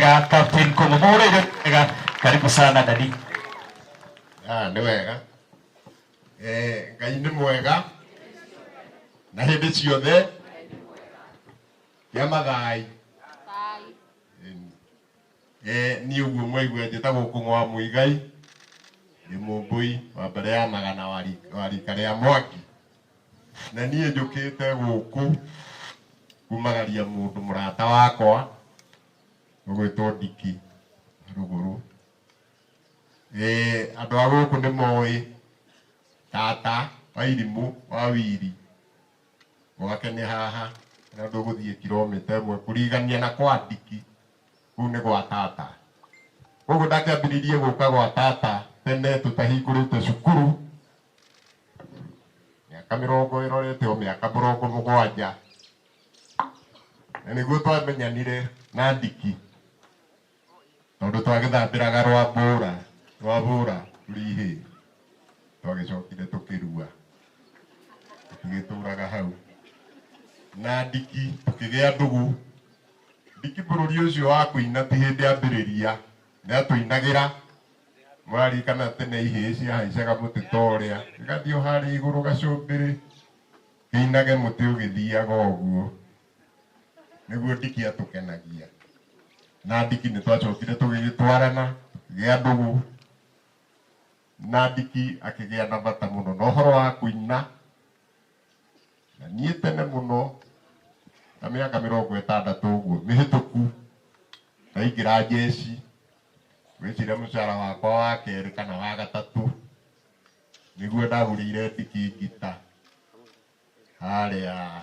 Wega Captain Komo, mũhũre wega. Karibu sana, daddy. Ah, nĩ wega. Ngai nĩ mwega na hĩndĩ ciothe kĩa mathai. Niĩ ũguo mwaigua njĩtagwo Kũng'wa Mũigai, ndĩ Mũmbũi wa mbere ya magana wa rika rĩa Mwangi, na niĩ njũkĩte gũkũ kumagaria mũndũ mũrata wakwa ũgwĩtwo Ndiki Rũgũrũ. Andũ a gũkũ nĩ moĩ tata wa Irimũ wa Wiri, gwake nĩ haha na ndũgũthiĩ kilomita 1 kũrigania na kwa Ndiki, kũu nĩ gwa tata. Koguo ndakĩambĩrĩirie gũka gwa tata tene tũtahingũrĩte cukuru, mĩaka mĩrongo ĩrorete o mĩaka 70, na nĩguo twamenyanire na Ndiki, tondũ twagĩthambĩraga rwambũra tũrĩ ihĩĩ, twagĩcokire tũkĩrua tũgĩtũraga hau na Ndiki tũkĩgĩa ndũgũ. Ndiki bũrũri ũcio wa kũina ti hĩndĩ ambĩrĩria, nĩ atũinagĩra. Mũraririkana tene ihĩĩ ciahaicaga mũtĩ ta ũrĩa, gĩgathiĩ o harĩa igũrũ gacũmbĩrĩ kĩinage mũtĩ ũgĩthiaga ũguo, nĩguo Ndiki atũkenagia. Na Ndiki nĩ twacokire tũgĩgĩtwarana, tũkĩgĩa ndũgũ na Ndiki, akĩgĩa na bata mũno na ũhoro wa kũina. Na niĩ tene mũno ta mĩaka 60 ũguo mĩhĩtũku, ndaingĩra njeci, ngwĩciria mũcara wakwa wa kerĩ kana wa gatatũ, nĩguo ndagũrĩire Ndiki ngita harĩa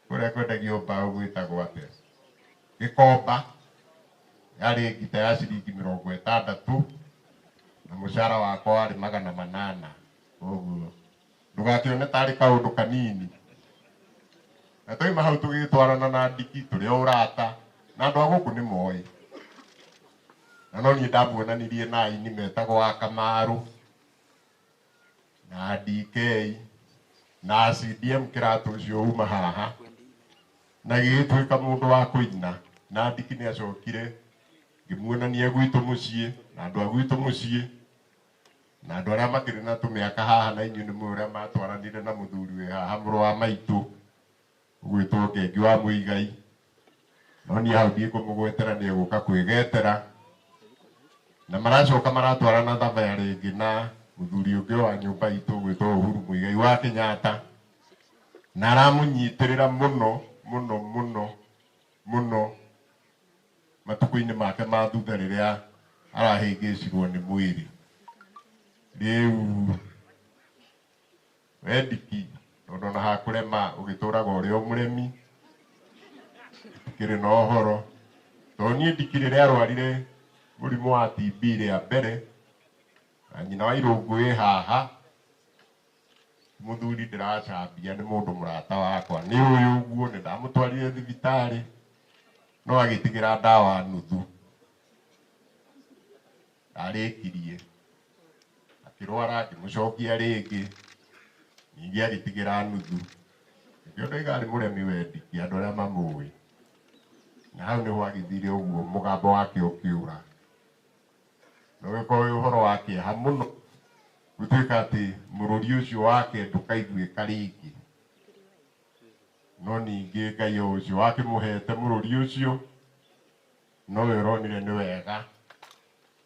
kũrĩa kwendagio mbaũ gwĩtagwo atĩa, Gĩkomba. Yarĩ ngita ya ciringi 60 na mũcara wakwa warĩ 800. Koguo ndũgakĩone tarĩ kaũndũ kanini. Na twaima hau tũgĩtwarana na Ndiki tũrĩ o ũrata, na andũ a gũkũ nĩ moĩ. Na no niĩ ndamuonanirie na aini metagwo a Kamaru na DK na CDM kĩratũ ũcio uma haha, na gĩgĩtuĩka mũndũ wa kũina. Na Ndiki nĩ acokire ngĩmuonania gwitũ mũciĩ na andũ a gwitũ mũciĩ na andũ arĩa makĩrĩ na tũmĩaka haha, na inyuĩ nĩ mũĩ ũrĩa matwaranire na mũthuri wĩ haha, mũrũ wa maitũ ũgwĩtwo Ngengi wa Mũigai. No niĩ hau ndikũmũgwetera, nĩ egũka kwĩgetera. Na maracoka maratwarana thabarĩ ĩngĩ na mũthuri ũngĩ wa nyũmba itũ ũgwĩtwo Uhuru Muigai wa Kenyatta, na aramũnyitĩrĩra mũno mũno mũno mũno matukũ-inĩ make ma thutha rĩrĩa arahĩngĩcirwo nĩ mwĩrĩ. Rĩu we Ndiki, tondũ ona hakũrema ũgĩtũraga ũrĩ o mũremi, ndikĩrĩ na ũhoro. Tondũ niĩ Ndiki rĩrĩa arwarire mũrimũ wa TB rĩa mbere, na nyina wa Irũngũ ĩ haha, mũthuri ndĩracambia nĩ mũndũ mũrata wakwa, nĩ ũyũ ũguo, nĩ ndamũtwarire thibitarĩ no agĩtigĩra ndawa nuthu, ndarĩkirie. Akĩrwara, ngĩmũcokia rĩngĩ, ningĩ agĩtigĩra nuthu. Nĩkĩo ndoiga arĩ mũremi we Ndiki, andũ arĩa mamũĩ. Na hau nĩho agĩthire ũguo mũgambo wake ũkĩũra. Na ũgĩkorwo wĩ ũhoro wa kĩeha mũno gũtuĩka atĩ mũrũri ũcio wake ndũkaiguĩka rĩngĩ. No ningĩ Ngai o ũcio wakĩmũhete mũrũri ũcio nowe ũronire nĩ wega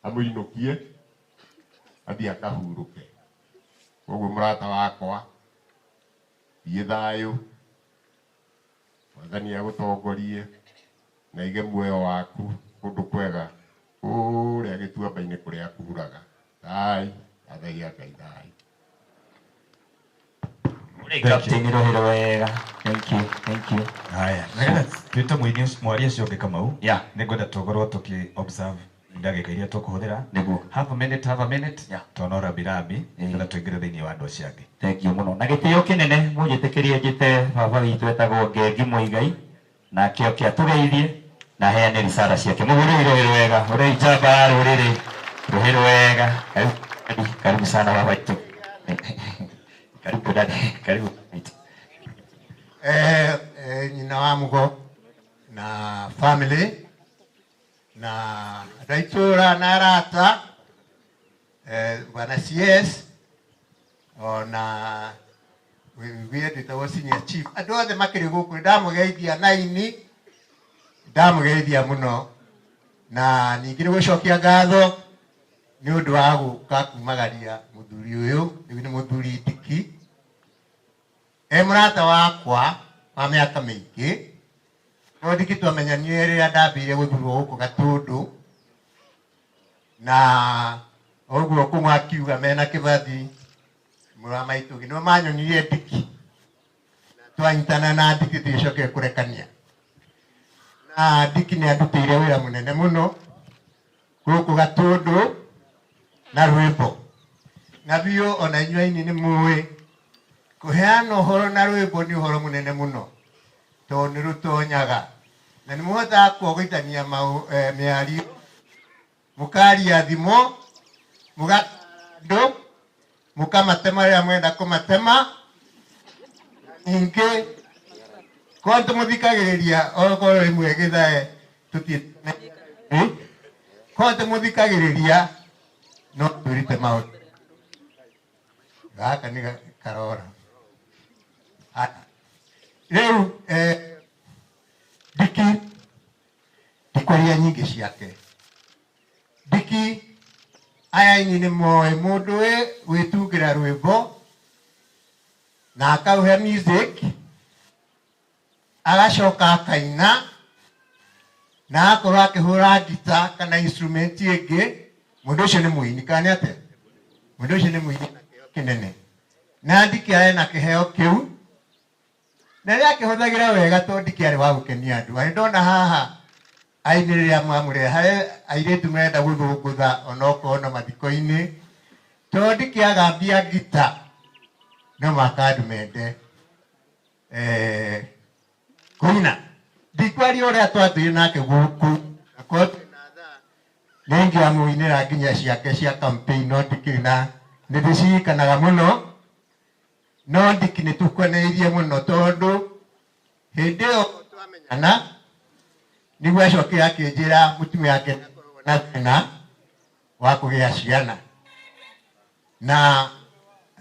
amũinũkie athiĩ akahurũke. Koguo mũrata wakwa, thiĩ thayũ, Mwathani agũtongorie na aige muoyo waku kũndũ kwega kũrĩa gĩtuamba-inĩ kũrĩa kuraga. Thai, athaia Ngai thai. Ũrĩ Captain Rũhĩro wega. Thank you, thank you. Haya, nĩgetha twĩte mũini mwaria ũcio ũngĩ Kamau, nĩ ngwenda tũkorwo tũkĩ observe ndagĩka iria tũkũhũthĩra. Nĩguo. Half a minute, half a minute. Tondũ no rambi rambi, nĩgetha tũingĩre thĩinĩ wa andũ acio angĩ. Thank you mũno. Na gĩtĩo kĩnene mũnjĩtĩkĩrie njĩte baba witũ etagwo Ngengi Mũigai, nake oke atũgeithie na aheane risala ciake. Mũhũrĩre rũhĩ rwega, ũrei njamba ya rũrĩrĩ, rũhĩ rwega. Karibu, karibu sana baba witũ. Karibu daddy, karibu. Nyina wa Mugo na family. Na andũ a itũũra na arata, bwana CS ona wĩgue ndĩtagwo senior chief, andũ othe makĩrĩ gũkũ ndamũgeithia naini, ndamũgeithia mũno, na ningĩ nĩ gũcokia ngatho nĩ ũndũ wa gũka kumagaria mũthuri ũyũ. Rĩu nĩ mũthuri Ndiki, e mũrata wakwa wa mĩaka mĩingĩ, no Ndiki twamenyanire rĩrĩa ndambĩire gũthurwo gũkũ Gatũndũ, na ũguo kũmwe akiuga mena Kĩbathi mũrũ wa maitũ nĩo manyonirie Ndiki, twanyitana na Ndiki tũgĩcokire kũrekania, na Ndiki nĩ andutĩire wĩra mũnene mũno gũkũ Gatũndũ na rwĩmbo, na biũ ona inyuĩ aini nĩ mũĩ kũheana ũhoro na rwĩmbo nĩ ũhoro mũnene mũno, tondũ nĩ rũtonyaga na nĩ mũhotaga kuogoithania mĩario, mũkaria thimo, mũgatara andũ, mũkamatema rĩrĩa mwenda kũmatema. Ningĩ korwo tũmũthikagĩrĩria okorwo rĩmwe gĩthae tũtiĩtĩkanĩtie, korwo tũmũthikagĩrĩria no twĩrute maũndũ. Gaka nĩ karora rĩu. Ndiki ndikwaria nyingĩ ciake. Ndiki aya aini nĩ moĩ mũndũ wĩtungĩra rwĩmbo na akauhe music, agacoka akaina na agakorwo akĩhũra ngita kana instrument ĩngĩ, mũndũ ũcio nĩ mũini. Kana nĩ atĩa? Mũndũ ũcio nĩ mũini na kĩheo kĩnene, na Ndiki arĩ na kĩheo kĩu na nĩ akĩhũthagĩra wega, tondũ Ndiki arĩ wa gũkenia andũ. Arĩ ndona haha aini rĩrĩa mamũrehe airĩtu marenda gũthũngũtha onokorwo no mathiko-inĩ, tondũ Ndiki agambia ngita no mũhaka andũ mende kũina. Ndikwaria ũrĩa twatũire nake gũkũ, akorwo twĩna thaa nĩ ingĩamũinĩra nginya ciake cia campaign, no ndikĩrĩ na nĩ ndĩciririkanaga mũno. No Ndiki nĩ tũkwanĩirie mũno, tondũ hĩndĩ ĩyo twamenyana nĩguo acokire akĩnjĩra mũtumia wake nĩakoragwo na thĩna wa kũgĩa ciana, na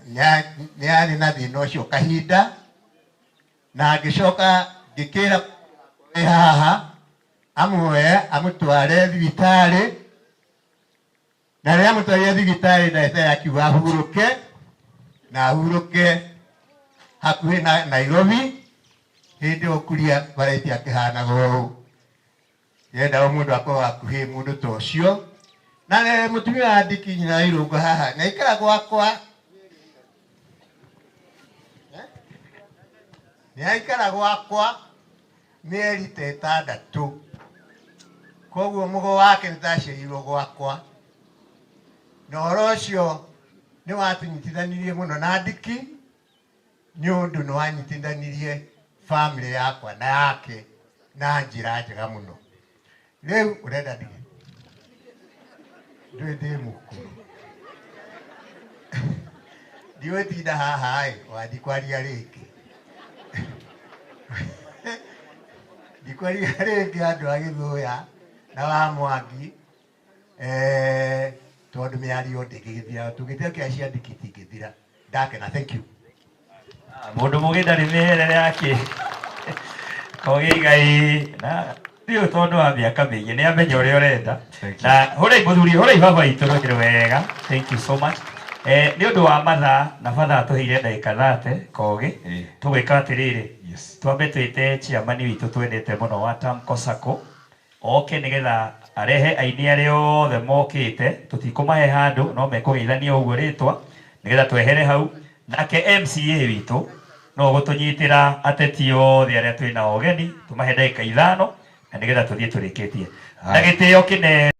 nĩ arĩ na thĩna ũcio kahinda, na ngĩcoka ngĩkĩra wĩ haha amuoye amũtware thibitarĩ, na rĩrĩa amũtwarire thibitarĩ ndagĩtarĩ akiuga ahurũke, na ahurũke hakuhĩ na Nairobi. Hĩndĩ ĩyo kuria bareti akĩhanaga ũũ, yendaga mũndũ akorwo hakuhĩ mũndũ ta ũcio. Na mũtumia wa Ndiki, nyina wa Irũngũ haha, na aikara gwakwa, nĩ aikara gwakwa mĩeri ta 6, koguo mũgo wake nĩ taciarirwo gwakwa, na ũhoro ũcio nĩ watũnyitithanirie mũno na Ndiki, nĩ ũndũ nĩ wanyitithanirie family yakwa na yake na njĩra njega mũno. Rĩu ũrenda ndige ndũĩ ndĩ mũkũrũ, ndigũtinda haha ĩ wathi kwaria rĩngĩ, ndikwaria rĩngĩ andũ a Gĩthũya na wa Mwangi, tondũ mĩario ndĩngĩgĩthira, tũngĩtĩa cia Ndiki itingĩthira. Ndakena, thank you. Mũndũ mũgĩ ndarĩ mĩherere yake kogi igai na riũ, tondũ wa mĩaka mĩingĩ nĩ amenya ũrĩa ũrenda. Na hũrai mũthuri, hũrai baba itũ rũgĩro wega. Thank you so much. Nĩ ũndũ wa mathaa na batha atũheire ndagĩka 30 kogi, tũgwĩka atĩrĩrĩ, twambe twĩte chairman witũ twendete mũno wa Tamco Sacco oke, nĩgetha arehe aini arĩa othe mokĩte. Tũtikũmahe handũ, no mekũgeithania ũguo rĩtwa, nĩgetha twehere hau. Nake MCA witũ no gũtũnyitĩra ateti othe arĩa twĩna ũgeni, tũmahe ndagĩka 5, na nĩgetha tũthiĩ tũrĩkĩtie na gĩtĩo kĩnene.